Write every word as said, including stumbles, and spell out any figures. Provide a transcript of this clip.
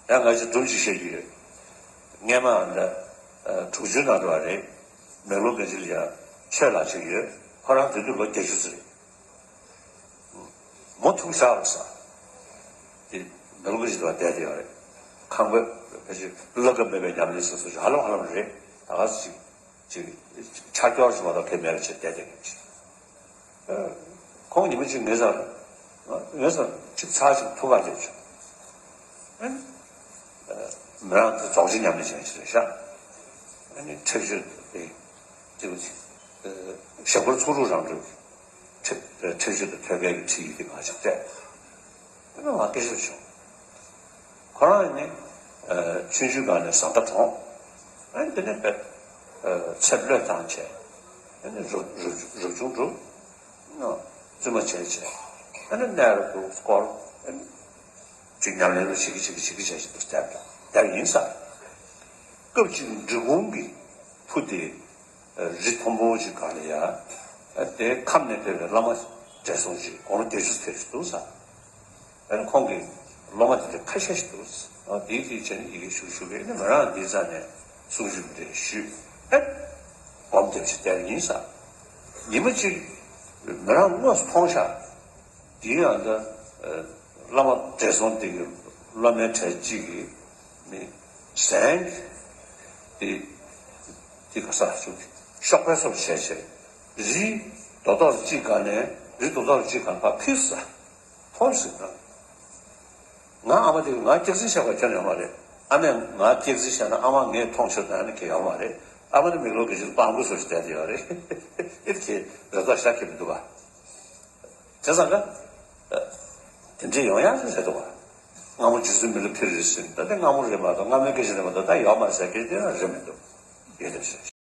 ཡང་ང་ཚོས་སྒྲུང་ཅིག་བཤད་ཀྱི་ཡོད། སྔས་མ་འདི་དྲུག་ཅུའི་ནང་དུ་བ་རེད། མེག་ལོ་གན་ཇི་ལ་ཡ་ཆོས་ལགས་ཅིག་ཡོད། ཁོ་རང་དེ་དུས་ལོ་བརྒྱད་ཅུ་ཙམ་རེད། མོ་ཐུག་ཤག་རུ་ས། དེ་མེག་ལོ་གན་ཇི་དུ་བ་བསྡད་དེ་ཡོད་རེད། ཁང་པ་ཕལ་ཆེར་བླ་གབ་མེད་པའི་ཉམས་ལེན་ཟེར་སོ་ཅིག་ཧ་ལམ་ཧ་ལམ་རེད། ད་ག་ཅིག་ཅིག་ཆ་སྐྱོར་ཞིག་མ་གཏོགས་ཁེ་མེད་པ་ཅིག་བསྡད་དེ་གི་ཅིག་ཁོང་ཉི་མ་གཅིག་ངའི་སར། ངའི་སར་གཅིག་ཚར་ཅིག་ཐུག་ག་བསྡད་བྱུང་། ཨ་ནི། མི་རང་དེ་རྫོགས་ཆེན་ཉམས་ལེན་བྱེད་ཞིག་རེད་ཤག་ཨ་ནི་ཁྲེགས་ཆོད་དེ། ཅིག་ཅིག་ཞབས་སྐུར་ཚུགས་རུ་རང་གྲོལ་གྱི། ཁྲེགས་ཁྲེགས་ཆོད་དུ་ཐོད་རྒལ་གྱི་ཁྲིད་ཡིག་དེ་ང་ཅིག་བལྟས། དེ་ནས་ང་སྐད་ཆ་བྱུང་། ཁོ་རང་ནི། ཆུང་ཆུང་སྒང་ནས་བཟའ་ཟླ་གྲོངས། ཨ་ནི་དེ་ནས་བས། ཚེ་བློས་བཏང་བྱས། ཨ་ནི་རབ་རབ་རབ་བྱུང་འགྲོ། བཙུན་མ་བྱས་བྱས། ཨ་ནི་གནས་རུ་འདུག་སྐོར། ཨ་ནི་ཅིག་ཉམས་ལེན་རུ་བྱེད་ཀྱི་བྱེད་ཀྱི་བྱེད་ཀྱི་བྱས་ཞིག་ཏུ་བསྡད་པ་བསྡད་ཡིན་ས། སྐབས་ཅིག་འབྲི་གུང་གི་ཕུ་དེ། རི་མཐོན་པོ་ཅིག་སྒང་ལ་ཡ། དེ་ཁམས་ནས་ཕེབས་པའི་བླ་མ་བགྲེས་སོང་ཅིག་དགུང་ལོ་བརྒྱད་ཅུ་ཕེབས་ཤིག་འདུག་ས། ཨ་ནི་ཁོང་གི་སློབ་མ་དེ་འདྲ་ཁ་ཤས་ཤིག་འདུག་ཨ་དེའི་དེའི་བྱས་ནས་ཡི་གེ་ཞུ་ཞུ་གི་ནི་མི་རང་འདི་ཙམ་ནས་གསུང་ཆོས་འདི་འདྲ་ཞུས། ཨ་སྒོམ་དེ་ཞིག་བསྡད་ཡིན་ས། ཉི་མ་གཅིག་མི་རང་དངོས་སུ་མཐོང་ཤག་དེའི་ཡང་ད་བླ་མ་བགྲེས་སོང་དེ་གི་སློབ་མའི་གྲས་གཅིག་གིས་ནི་ཟན་དེ་དེ་ག་ས་ཞུ་གི་གཤོག་པའི་སོར་བྱས་བྱས་རི་རྡོ་ཐོག་གཅིག་སྒང་ནས་རི་རྡོ་ཐོག་གཅིག་སྒང་ཕར་ཕུལ་ས། ཐོངས་ཟིན་ན། ང་ཨ་མ་དེ་ང་སྐྱག་རྫུན་བཤད་པ་ཁྱོན་ཡོད་མ་རེད། ཨ་མས་ང་སྐྱག་རྫུན་བཤད་ན་ཨ་མ་ངས་མཐོང་ཆོག་ན་ནི་ཁྱོན་ཡོད་མ་རེད། ཨ་མ་ནི་མིག་ལོག་གི་ཞིག་སྤང་པོ་བཟོ་ཞིག་བསྡད་དེ་ཡོད་རེད། ཨེ་ཁྱེད་རེ་དོགས་བཞག་གི་མི་འདུག་ག་བྱས་ཙང་ག་དེ་འདྲས་ཡོང་ཡག་ཞིག་བྱས་འདུག་ག་སྔ་མོ་རྗེ་བཙུན་མི་ལ་ཕེབས་རེད་ཟེར་ད་ལྟ་སྔ་མོ་རེད་མ་གཏོགས་སྔ་མོའི་སྐད་ཆ་རེད་མ་གཏོགས་ད་ཡོད་མ་རེད་ཟེར་སྐད་ཆ་དེ་རང་རེད་མི་འདུག་ཡོད་དེ་ཞེས།